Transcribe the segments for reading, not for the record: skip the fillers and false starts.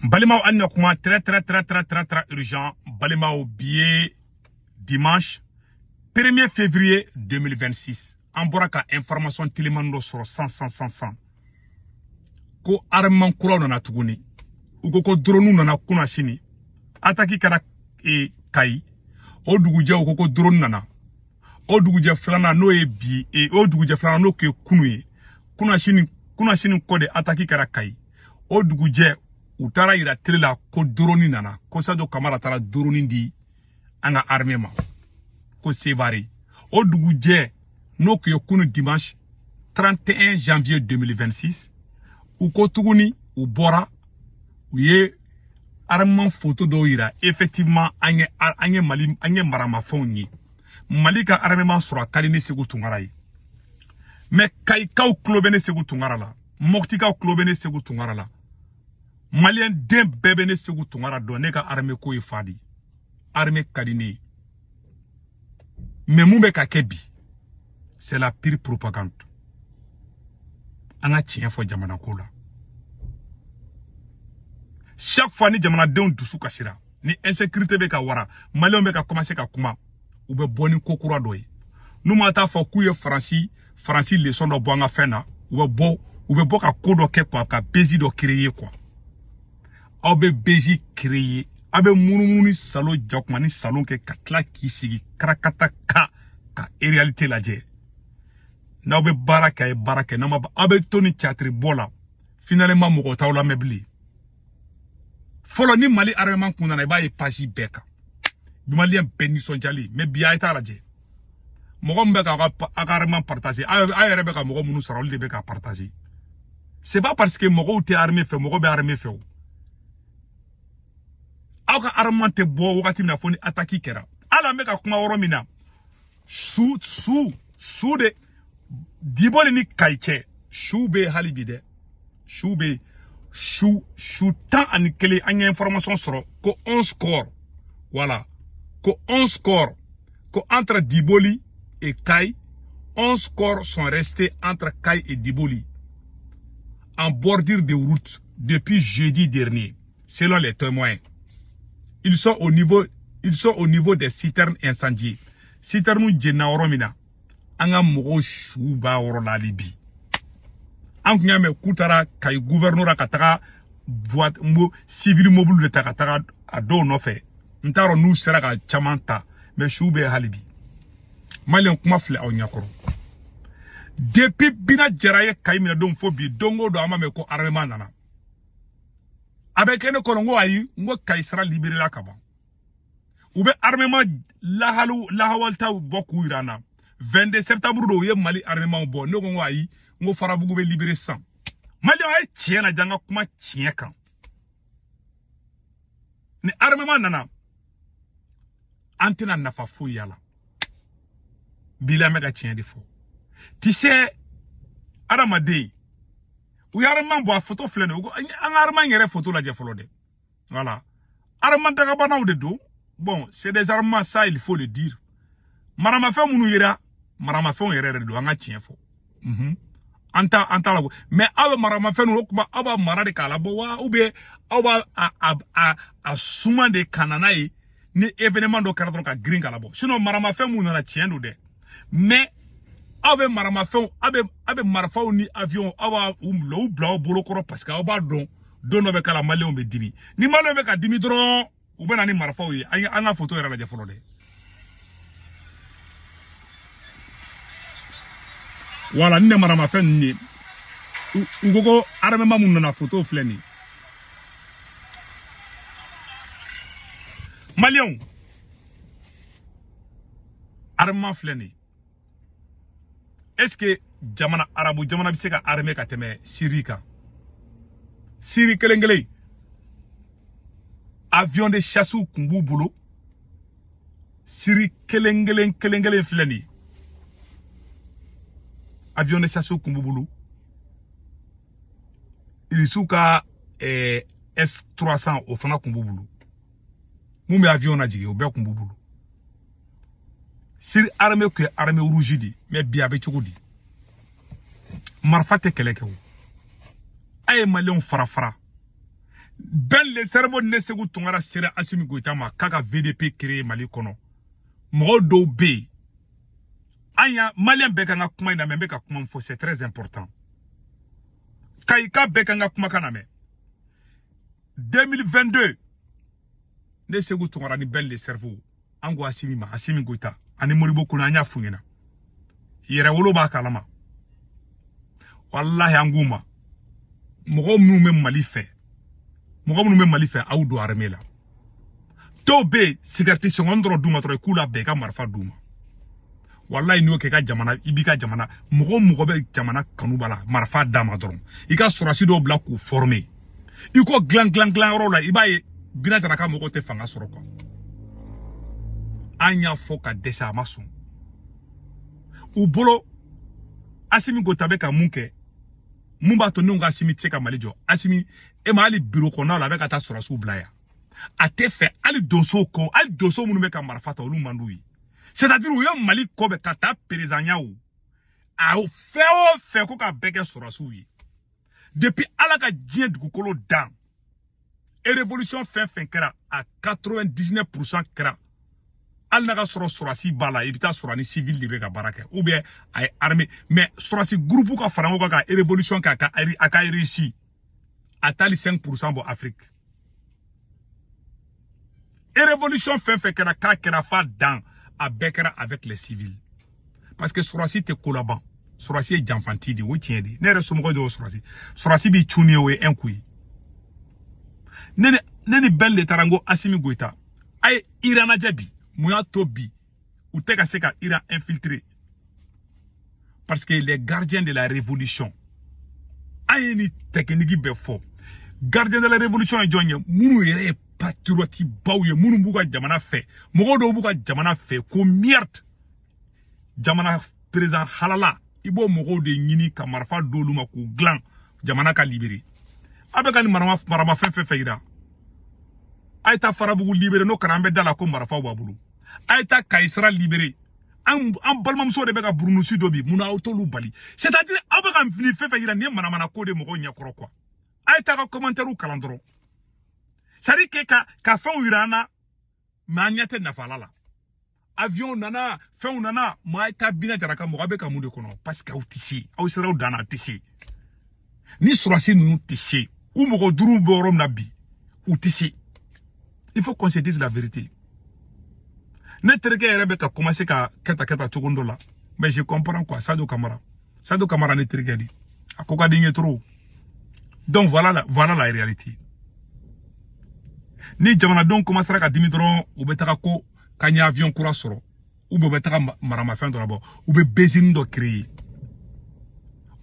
Balimaw, an na kuma très très très très très très urgent. Balimaw, bi ye dimanche 1er février 2026. An bɔra ka information teliman dɔ sɔrɔ san san san san ko armement kuraw nana tuguni. U ko ko drone nana kunna sini, attaque kɛra Kayi. O dugujɛ, u ko ko drone nana. O dugujɛ filanan, n'o ye bi, o dugujɛ filanan, n'o ye kunu ye, kunna sini, kunna sini kɔ de attaque kɛra Kayi. O dugujɛ, u taara yira télé la ko drone nana, ko Sadio Kamara taara drone di an ka armée ma, ko Sevare. O dugujɛ, n'o tun ye kunu dimanche 31 janvier 2026, u ko tuguni u bɔra, u ye armement photo dɔw yira. Effectivement, an ye Mali, an ye maramafɛnw ye. Mali ka armement sɔrɔ, a ka di ne Segu Tunkara ye, mais Kayikaw tulo bɛ ne Segu Tunkara la, Mɔtikaw tulo bɛ ne Segu Tunkara la, Maliyɛn den bɛɛ bɛ ne Segu Tunkara dɔn. Ne ka armée ko ye fa de ye, armée ka di ne ye. Mais mun bɛ ka kɛ bi, c'est la pire propagande. An ka tiɲɛ fɔ jamana ko la. Chaque fois ni jamanadenw dusu kasira, ni insécurité bɛ ka wara, Maliyɛnw bɛ ka commencer ka kuma, u bɛ bɔ ni ko kura dɔ ye. N'u ma taa fɔ k'u ye Faransi leçon dɔ bɔ an ka fɛn na, u bɛ bɔ ka ko dɔ kɛ quoi, ka buzz dɔ créer quoi. Aw bɛ buzz créer, aw bɛ munumunu ni salon jakuma ni salon kɛ, ka tila k'i sigi karakata ka réalité lajɛ. N'aw bɛ baara kɛ, a ye baara kɛ. N'aw ma, aw bɛ to ni théâtre bɔ la. Finalement, mɔgɔ t'aw lamɛn bilen. Fɔlɔ, ni Mali armement kun nana, i b'a ye page bɛɛ kan, Maliyɛn bɛɛ nisɔndiyalen. Mais bi, a ye t'a lajɛ, mɔgɔ min bɛ k'aw ka aw ka armement partager, aw yɛrɛ bɛ ka mɔgɔ minnu sɔrɔ, olu de bɛ ka partager. C'est pas parce que mɔgɔw tɛ armée fɛ, mɔgɔ bɛ armée fɛ. O aw ka armement tɛ bɔ wagati min na, fo ni attaque kɛra. Hali an bɛ ka kuma yɔrɔ min na, su su su de Diboli ni Kayi cɛ, su bɛ yen hali bi dɛ, su bɛ yen. Su 11, an ye information sɔrɔ ko 11 corps, voilà, ko 11 corps, ko entre Diboli et Kayi, 11 corps sont restés entre Kayi et Diboli en bordure de route depuis jeudi dernier, selon les témoins. Ils sont au niveau des citernes incendiées. Citernes jenina yɔrɔ min na, an ka mɔgɔw su b'a yɔrɔ la hali bi. An tun y'a mɛn k'u taara Kayi gouverneur ka taga boîte mo civil mobile de ta ka taga a dɔw nɔfɛ. N t'a dɔn n'u sera ka caman ta, mais su bɛ hali bi. Maliyɛn, kuma filɛ aw ɲɛkɔrɔ. Depuis Bina Jara ye Kayi minɛ don fo bi, don o don an b'a mɛn ko armement nana. A bɛ kɛ ne kɔnɔ n ko ayi, n ko Kayi sira libéré la ka ban. U bɛ armement lahalu lahawalitaw bɔ k'u yira an na. 22 septembre don, u ye Mali armement bɔ. Ne ko n ko ayi, n ko Farabugu bɛ libéré sisan. Maliyɛnw, a ye tiɲɛ lajɛ, an ka kuma tiɲɛ kan. Ni armement nana, an tɛna nafa foyi y'a la. Bi la, an bɛ ka tiɲɛ de fɔ. Tu sais, adamaden, u ye armement bɔ, a photo filɛ nin ye. U ko an ka armement yɛrɛ photo lajɛ fɔlɔ dɛ. Voilà, armement dagabanaw de don. Bon, c'est des armements, ça il faut le dire. Maramafɛn minnu yera, maramafɛnw yɛrɛ yɛrɛ de don. An ka tiɲɛ fɔ. An ta la, mais aw bɛ maramafɛn ninnu, o tuma aw b'a mara de k'a labɔ wa, ou bien aw b'a a suma de ka na n'a ye ni événement dɔ kɛra dɔrɔn ka girin k'a labɔ? Sinon, maramafɛn minnu nana, tiɲɛ don dɛ, mais aw bɛ maramafɛnw, aw bɛ marifaw ni avion, aw b'a u bila aw bolo kɔrɔ, parce que aw b'a dɔn don dɔ bɛ k'a la, Maliyɛnw bɛ dimi. Ni Maliyɛnw bɛ ka dimi dɔrɔn, u bɛ na ni marifaw ye. An ka photo yɛrɛ lajɛ fɔlɔ dɛ. Voilà, ni ne maramafɛn ninnu ye, u ko ko armement minnu nana, photo filɛ nin ye. Maliyɛnw, armement filɛ nin ye. Est ce que jamana, arabu jamana bɛ se ka armée ka tɛmɛ Syrie kan? Syrie kelen kelen, avion de chasse kun b'u bolo. Syrie kelen kelen kelen kelen filɛ nin ye, avion de chasse kun b'u bolo. Irisiw ka S300, o fana kun b'u bolo. Mun bɛ avion lajigin, o bɛɛ kun b'u bolo. Syrie armée kun ye armée rouge de, mais bi a bɛ cogo di? Marifa tɛ kɛlɛ kɛ o. A ye Maliyɛnw fara fara. Ben le Cerveau ne Sékou Tounkara sera Assimi Goïta ma k'a ka VDP créer Mali kɔnɔ. Mɔgɔ dɔw bɛ yen, an ya Malien bɛɛ kan ka kuma in lamɛn. N bɛ ka kuma min fɔ, c'est très important. Kayika bɛɛ kan ka kumakan lamɛn. 2022, ne Sékou Tounkara ni Ben le Cerveau, an ko Assimi ma, Assimi Goïta ani Modibo Kone, an y'a f'u ɲɛna, yɛrɛwolo b'a kalama. Walahi, an k'u ma, mɔgɔ minnu bɛ Mali fɛ, mɔgɔ minnu bɛ Mali fɛ, aw don armée la. Dɔw bɛ yen, sigarɛti sɔngɔn dɔrɔn d'u ma dɔrɔn, i k'u labɛn i ka marifa d'u ma. Walahi, n'i y'o kɛ i ka jamana, i b'i ka jamana, mɔgɔ o mɔgɔ bɛ jamana kanu b'a la, marifa d'a ma dɔrɔn, i ka sɔrɔdasi dɔw bila k'u former, i ko dilan dilan dilan yɔrɔ la, i b'a ye Bina Jara ka mɔgɔw tɛ fanga sɔrɔ quoi. An y'a fɔ ka dɛsɛ, a ma sɔn. U bolo, Assimi Goïta bɛ ka mun kɛ? Mun b'a to ne ko Assimi tɛ se ka Mali jɔ? Assimi e ma, hali biro kɔnɔna la, a bɛ ka taa sɔrɔdasiw bila yan. A tɛ fɛ hali donso kɔ, hali donso minnu bɛ ka marifa ta, olu man d'u ye. C'est à dire, u ye Mali kɔ bɛ ka taa perezanya, o a fɛn o fɛn ko ka bɛɛ kɛ sɔrɔdasiw ye. Depuis Ala ka diɲɛ dugukolo dan, révolution fɛn fɛn kɛra, a 99% kɛra, hali n'a ka sɔrɔ sɔrɔdasi b'a la, i bɛ taa sɔrɔ ani civil de bɛ ka baara kɛ, ou bien a ye armée. Mais sɔrɔdasi groupe ka fara ɲɔgɔn kan ka révolution kɛ, a ka réussi, a taali 5% bɔ Afrique. Révolution fɛn fɛn kɛra, k'a kɛra fa dan, a bɛɛ kɛra avec les civils, parce que sɔrɔdasi tɛ ko laban. Sɔrɔdasi ye janfanti de ye, o tiɲɛ de ye. Ne yɛrɛ somɔgɔ dɔw sɔrɔdasi, sɔrɔdasi b'i cun ni ye, o ye un coup ye. Ne ni bɛn de taara n ko Assimi Goïta, a ye Iran lajɛ bi. Mun y'a to bi u tɛ ka se ka Iran infiltrer? Parce que les gardiens de la révolution, an ye ni technique bɛɛ fɔ. Gardien de la révolution ye jɔn ye? Minnu yɛrɛ ye patriote baw ye, minnu b'u ka jamana fɛ. Mɔgɔw dɔw b'u ka jamana fɛ ko merde, jamana président halala, i b'o mɔgɔw de ɲini ka marifa d'olu ma k'u dilan, jamana ka libérer. A bɛ ka nin maramafɛn fɛn fɛn yira, a ye taa Farabugu libérer, n'o kɛra an bɛ da la ko marifaw b'a bolo. A ye taa Kayi sira libérer. An balimamuso de bɛ ka burunusi dɔ bi, mun na aw t'olu bali? C'est à dire, aw bɛ ka nin fɛn fɛn yira, nin ye manamana ko de mɔgɔw ɲɛkɔrɔ quoi. A ye taa ka commentaire kalan dɔrɔn. C'est à dire que ka fɛnw yira an na, mais an ɲɛ tɛ nafa la. Avion nana, fɛnw nana, maa ye taa Bina Jara ka mɔgɔ bɛ ka mun de kɔnɔ? Parce que aw tɛ se, aw sera aw dan na, aw tɛ se. Ni sɔrɔdasi ninnu tɛ se, u mɔgɔ duuru bɛ yɔrɔ min na bi, u tɛ se. Il faut qu'on se dise la vérité. Ne terikɛ yɛrɛ bɛ ka commencer ka kɛta kɛta cogo dɔ la, mais je comprends quoi. Sadio Kamara, Sadio Kamara, ne terikɛ de, a ko ka di n ye trop. Donc voilà la réalité. Ni jamanadenw commencera ka dimi dɔrɔn, u bɛ taga ko ka ɲɛ avion kura sɔrɔ, ou bien u bɛ taga maramafɛn dɔ labɔ, u bɛ besini dɔ créer.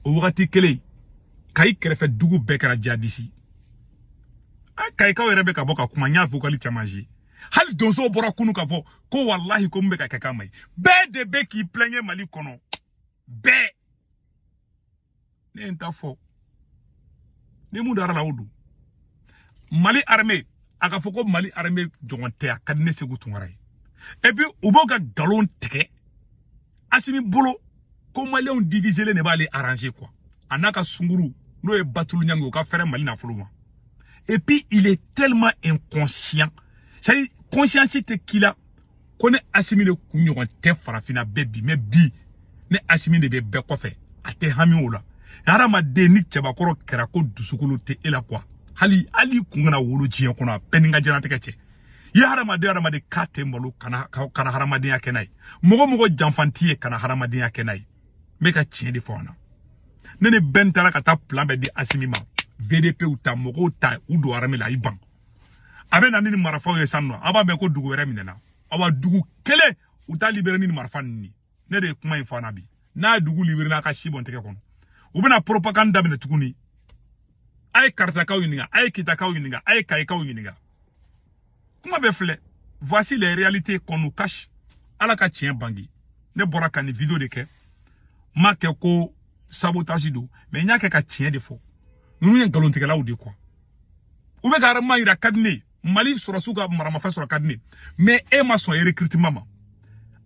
O wagati kelen, Kayi kɛrɛfɛ dugu bɛɛ kɛra jihadiste. Kayikaw yɛrɛ bɛ ka bɔ ka kuma, n y'a vocal caman ye. Hali donsow bɔra kunu ka fɔ ko walahi, ko mun bɛ ka kɛ k'a ma ɲi. Bɛɛ de bɛ k'i plaigner Mali kɔnɔ, bɛɛ. Ne ye n ta fɔ, ni mun dara la, o don. Mali armée, a ka fɔ ko Mali armée jɔngɔn tɛ, a ka di ne Sékou Tounkara ye. Et puis u b'o ka nkalon tigɛ Assimi bolo ko Maliyɛnw diviselen de b'ale arranger quoi. A n'a ka sunkuru, n'o ye Batulu Ɲangi, o ka fɛrɛ Mali nafolo ma. Et puis il est tellement inconscient, c'est à dire conscience tɛ k'i la ko ne Assimi de kun ɲɔgɔn tɛ farafinna bɛɛ bi. Mais bi, ne Assimi de bɛ bɛɛ kɔfɛ, a tɛ hami o la. Hadamaden ni cɛbakɔrɔ kɛra ko dusukolo tɛ e la quoi. Hali hali kun kana wolo diɲɛ kɔnɔ, a bɛɛ ni n ka diɲɛlatigɛ cɛ i ye. Hadamaden hadamaden k'a tɛ malo, kana hadamadenya kɛ n'a ye. Mɔgɔ mɔgɔ janfanti ye, kana hadamadenya kɛ n'a ye. N bɛ ka tiɲɛ de fɔ an na. Ne ni bɛn taara ka taa plan bɛɛ di Assimi ma, VDPw ta, mɔgɔw ta, u don armée la, i ban. A bɛ na ni marifaw ye sisan nɔ, a b'a mɛn ko dugu wɛrɛ minɛna. Awa, dugu kelen u t'a libéré ni marifa ninnu ye. Ne de ye kuma in fɔ an na bi. N'a ye dugu libéré, n'a ka si bɔn tɛgɛ kɔnɔ, u bɛna propagande daminɛ tuguni. A ye Karitakaw ɲininka, a ye Kitakaw ɲininka, a ye Kayikaw ɲininka. Kuma bɛ filɛ. Voici les réalités qu'on nous cache. Ala ka tiɲɛ bange. Ne bɔra ka nin vidéo de kɛ, n m'a kɛ ko sabotage don, mais n y'a kɛ ka tiɲɛ de fɔ. Ninnu ye nkalontigɛlaw de quoi. U bɛ ka armement yira, ka di ne ye. Mali sɔrɔsiw ka maramafɛn sɔrɔ, ka di ne ye, mais e ma sɔn recrutement ma.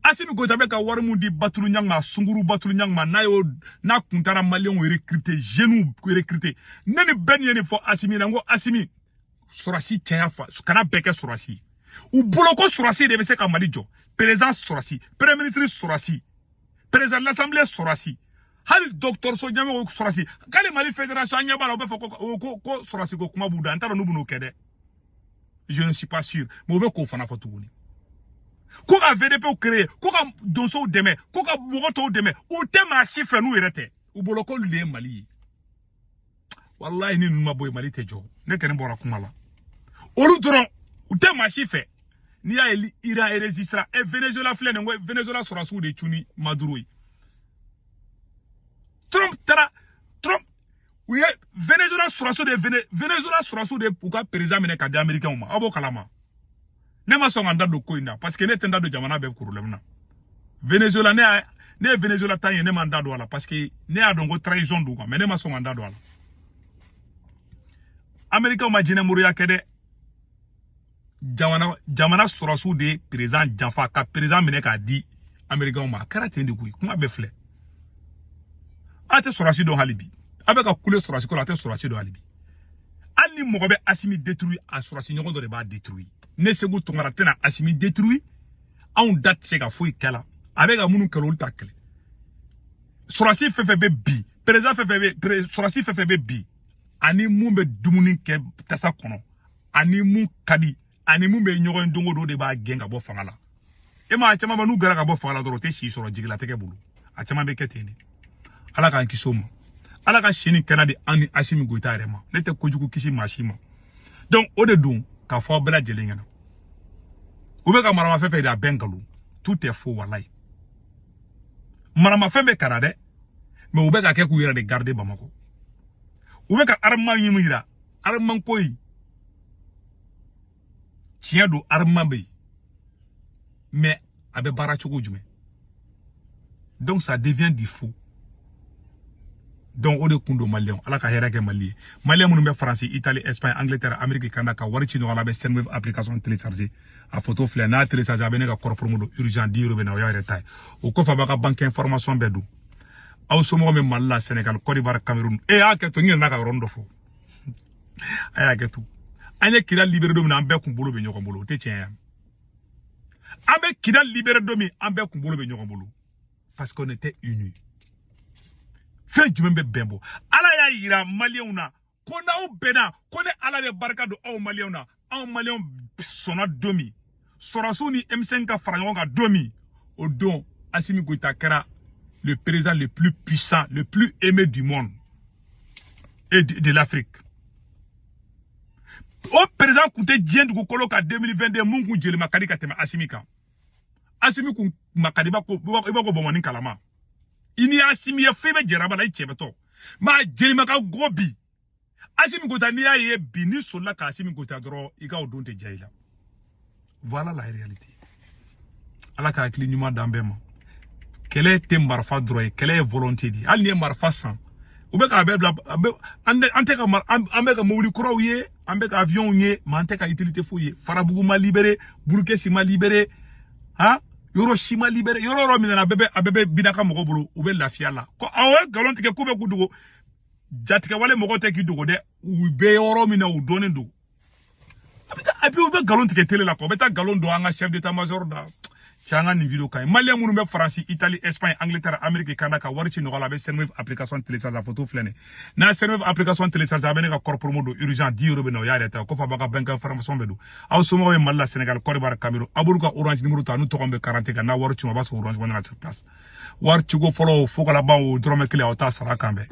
Assimi Goïta bɛ ka wari mun di Batulu Ɲang ma, sunkuru Batulu Ɲang ma, n'a y'o n'a kun taara Maliyɛnw recruter, jeunes recruter. Ne ni bɛɛ nin ye nin fɔ Assimi na, n ko Assimi Sɔrɔsi caya fa kana bɛɛ kɛ sɔrɔsi ye. U bolo ko sɔrɔsi de bɛ se ka Mali jɔ. Président sɔrɔsi, premier ministre sɔrɔsi, président de l'assemblée sɔrɔsi, hali dɔgɔtɔrɔso ɲɛmɔgɔ sɔrɔsi, k'ale Mali fédération, an ɲɛ b'a la, u bɛ fɔ ko sɔrɔsi ko kuma b'u da. N t'a dɔn n'u bɛn'o kɛ dɛ, je ne suis pas sûr, mais u bɛ k'o fana fɔ tuguni ko ka VDP créer, ko ka donsow dɛmɛ, ko ka mɔgɔ tɔw dɛmɛ. U tɛ maa si fɛ n'u yɛrɛ tɛ. U bolo k'olu de ye Mali ye. Walayi, ni ninnu ma bɔ yen, Mali tɛ jɔ. Ne kɛnɛ bɔra kuma la, olu dɔrɔn, u tɛ maa si fɛ. N'i y'a ye Iran enregistré e Venezuela filɛ nin ko Venezuela sɔrɔsiw de cun ni Maduro ye. Trump taara, Trump, u ye Venezuela sɔrɔsiw de, Venezuela sɔrɔsiw de u ka président minɛ ka di Américains ma. Aw b'o kalama. Ne ma sɔn ka n da don ko in na parce que ne tɛ n da don jamana bɛɛ problème na. Venezuela, ne y'a ne ye Venezuela ta ye, ne ma n da don a la parce que ne y'a dɔn ko trahison don quoi, mais ne ma sɔn ka n da don a la. Américains ma jinɛ moriya kɛ dɛ. Jamana sɔrɔsiw de ye président janfa ka président minɛ k'a di Américains ma. A kɛra ten de koyi. Kuma bɛɛ filɛ, a tɛ sɔrɔsi dɔn hali bi. A bɛ ka kule sɔrɔsi ko la, a tɛ sɔrɔsi dɔn hali bi. Hali ni mɔgɔ bɛ Asimi détruire, a sɔrɔsi ɲɔgɔn dɔ de b'a détruire. Ne Segu Tunkara tɛna Asimi détruire. Anw da tɛ se ka foyi kɛ la. A bɛ ka minnu kɛlɛ, olu t'a kɛlɛ. Sɔrɔsi fɛn fɛn bɛ bi, président fɛn fɛn bɛ, sɔrɔsi fɛn fɛn bɛ bi, ani mun bɛ dumuni kɛ tasa kɔnɔ, ani mun ka di, ani mun bɛ ɲɔgɔn ye don o don, o de b'a gɛn ka bɔ fanga la. E ma, a caman bɛ n'u gɛrɛ ka bɔ fanga la dɔrɔn, u tɛ si sɔrɔ jigilatigɛ bolo. A caman bɛ kɛ ten de. Ala k'an kisi o ma. Ala ka si ni kɛnɛ di an ni Asimi Goyita yɛrɛ ma. Ne tɛ kojugu kisi maa si ma. Donc o de don k'a fɔ aw bɛɛ lajɛlen ɲɛna, u bɛ ka maramafɛn fɛn de, a bɛɛ nkalon, tout est faux. Walayi, maramafɛn bɛ kara dɛ, mais u bɛ ka kɛ k'u yɛrɛ de garder Bamakɔ. U bɛ ka armement min yira, armement ko in, tiɲɛ don, armement bɛ yen, mais a bɛ baara cogo jumɛn? Donc ça devient du faux. Donc o de kun don. Maliyɛnw, Ala ka hɛrɛ kɛ Mali ye. Maliyɛn minnu bɛ Faransi, Italie, Espagne, Angleterre, Amérique, Canada, ka wari ci ɲɔgɔn na, a bɛ Sendwave application télécharger. A photo filɛ. N'a télécharger, a bɛ ne ka code promo don, urgent 10 euros bɛ na, o y'a yɛrɛ ta ye. O kɔfɛ, a b'a ka banque information bɛɛ don. Aw somɔgɔw bɛ Mali la, Sénégal, Côte d'Ivoire, Cameroun, e y'a kɛ to, n ɲinɛna ka yɔrɔnin dɔ fɔ. A y'a kɛ to, an ye Kidal libéré don min na, an bɛɛ kun bolo bɛ ɲɔgɔn bolo. O tɛ tiɲɛ ye? An bɛ Kidal libéré don min, an bɛɛ kun bolo bɛ ɲɔgɔn bolo parce qu'on était unis. Fɛn jumɛn bɛ bɛn bɔ? Ala y'a yira Maliyɛnw na ko n'aw bɛnna, ko ne Ala bɛ barika don aw Maliyɛnw na. Anw Maliyɛnw sɔnna don min sɔrɔsiw ni M5 ka fara ɲɔgɔn kan don min, o don Asimi Goïta kɛra le président le plus puissant, le plus aimé du monde et de l'Afrique. O président kun tɛ diɲɛ dugukolo kan 2022 mun kun jelima ka di ka tɛmɛ Asimi kan. Asimi kun ma ka di, i b'a ko bɔnbɔnni kalama. I ni Asimi ye fɛn bɛ jɛraba la, i cɛ bɛ tɔ maa jelima ka go bi. Asimi Goïta, n'i y'a ye bi, n'i solila ka Asimi Goïta dɔrɔn, i ka o don tɛ diya i la. Voilà la réalité. Ala ka hakili ɲuman d'an bɛɛ ma. Kɛlɛ tɛ marifa dɔrɔn ye, kɛlɛ ye volonté de ye. Hali n'i ye marifa san, u bɛ k'a bɛɛ bila, an tɛ ka an bɛ ka mobili kuraw ye, an bɛ ka avion ye, mais an tɛ ka utilité foyi ye. Farabugu ma libéré, Burukesi ma libéré, han yɔrɔ si ma libéré. Yɔrɔ yɔrɔ min na, a bɛɛ bɛ Binaka mɔgɔw bolo, u bɛ lafiya la. Ko awɔ, ye nkalon tigɛ k'u bɛ k'u dogo. Jatigɛwale mɔgɔw tɛ k'i dogo dɛ, u bɛ yɔrɔ min na, u dɔnnen don. A bɛ taa, et puis u bɛ nkalon tigɛ télé la quoi, u bɛ taa nkalon don an ka chef d'état major da. Cɛ, an ka nin vidéo ka ɲi. Maliyɛn minnu bɛ Faransi, Italie, Espagne, Angleterre, Amérique, Canada, ka wari ci ɲɔgɔn la, a bɛ Sendwave application télécharger. A photo filɛ nin ye. N'a Sendwave application télécharger, a bɛ ne ka code promo don, urgent 10 euros bɛ na, o y'a yɛrɛ ta ye. O kɔfɛ, a b'a ka banque information bɛɛ don. Aw somɔgɔw bɛ Mali la, Sénégal, Côte d'Ivoire, Cameroun, a b'olu ka Orange numéro ta, n'u tɔgɔ bɛ carte kan. N'a wari ci ma, a b'a sɔrɔ Orange Money na sur place. Wari ciko fɔlɔ fo ka laban, o dɔrɔmɛ kelen, aw t'a sara kan bɛn.